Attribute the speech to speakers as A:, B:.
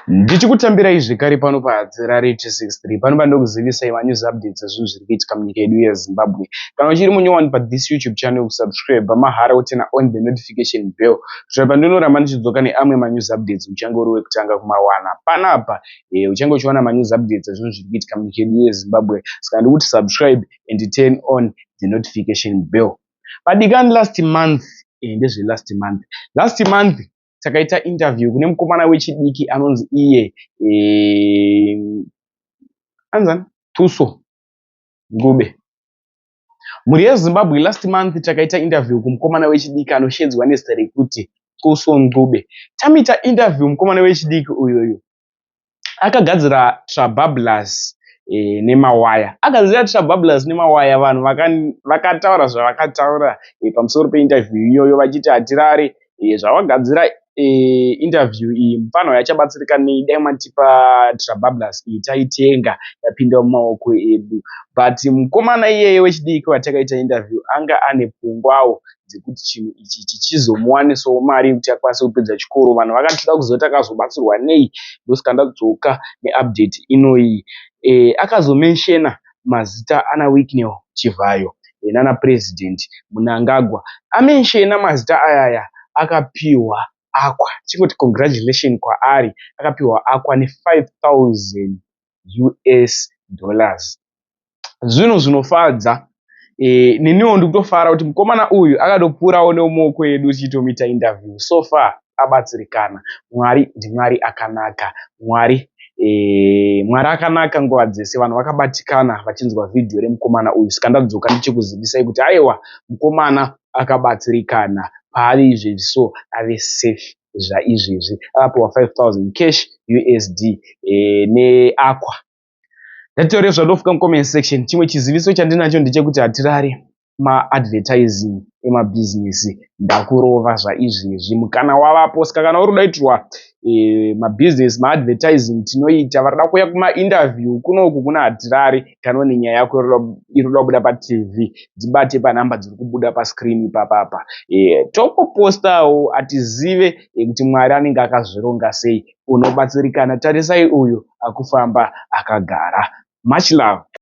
A: Ndichikutambirai zvekare pano paHadzirare 263. Pano pandokuzivisai manews updates ezvinhu zviri kuitika munyika yedu yeZimbabwe. Kana uchiri munyowani pathis YouTube channel, subscribe mahara, uturn on the notification bell kuitira pandinoramba ndichidzoka neamwe manews updates, uchange uri wekutanga kumawana panapa. Uchange uchiwana manews updates ezvinhu zviri kuitika munyika yedu yeZimbabwe. Saka ndikuti subscribe and turn on the notification bell. Padikani, last month, ndezve last month, last month takaita interview kune mukomana wechidiki anonzi iye anzani Tuso Ngube. Mhuri yeZimbabwe, last month takaita interview kumukomana wechidiki anoshedzwa nezita rekuti Tuso Ngube. Tamuita interview mukomana wechidiki uyoyo akagadzira trabablas nemawaya. Agadzira trabablas nemawaya. Vanhu vakataura zvavakataura pamusoro peinterview iyoyo, vachiti, "Hatirare, zvavagadzira interview iyi, mufana uyu achabatsirika nei? Dai matipa trabablas iyi taitenga, yapinda mumaoko edu." But mukomana iyeye wechidiki watakaita interview anga ane pfungwawo dzekuti chinhu ichi chichizomuwanisawo mari yekuti akwanise kupedza chikoro. Vanhu vakatoda kuziva kuti akazobatsirwa nei. Ndosaka ndadzoka neupdate inoyi. Akazomentiona mazita ana Wicknell Chivhayo nana President Mnangagwa. Amentiona mazita ayaya, akapiwa aqua. Chingoti congratulation kwaari, akapiwa aqua ne5000 US dollars. Zvinhu zvinofadza. Neniwo ndikutofara kuti mukomana uyu akatopfuurawo nemumaoko edu tichitomuita interview. So far abatsirikana. Mwari ndiMwari akanaka. Mwari, Mwari akanaka nguva dzese. Vanhu vakabatikana vachinzwa vhidhiyo remukomana uyu. Saka ndadzoka ndichikuzivisai kuti aiwa, mukomana akabatsirikana. Paari izvezvi so ave safe zvaizvezvi. Akapiwa 5000 cash USD neaqua. Ndatitaure zvandofunga mucomment section. Chimwe chiziviso chandinacho ndechekuti Hatirare, maadvertising emabhizinesi ndakurova zvaizvezvi, mukana wavapo. Saka kana uri kuda kuitirwa mabhizinesi maadvertising, tinoita. Varikuda kuuya kumainterview kunoku kuna Hatirare, kana une nyaya yako iri kuda kubuda paTV, dzibate panhamba dziri kubuda pascreen ipapapa. Tokupostawo. Hatizive kuti Mwari anenge akazvironga sei, unobatsirikana. Tarisai uyu akufamba akagara. Much love.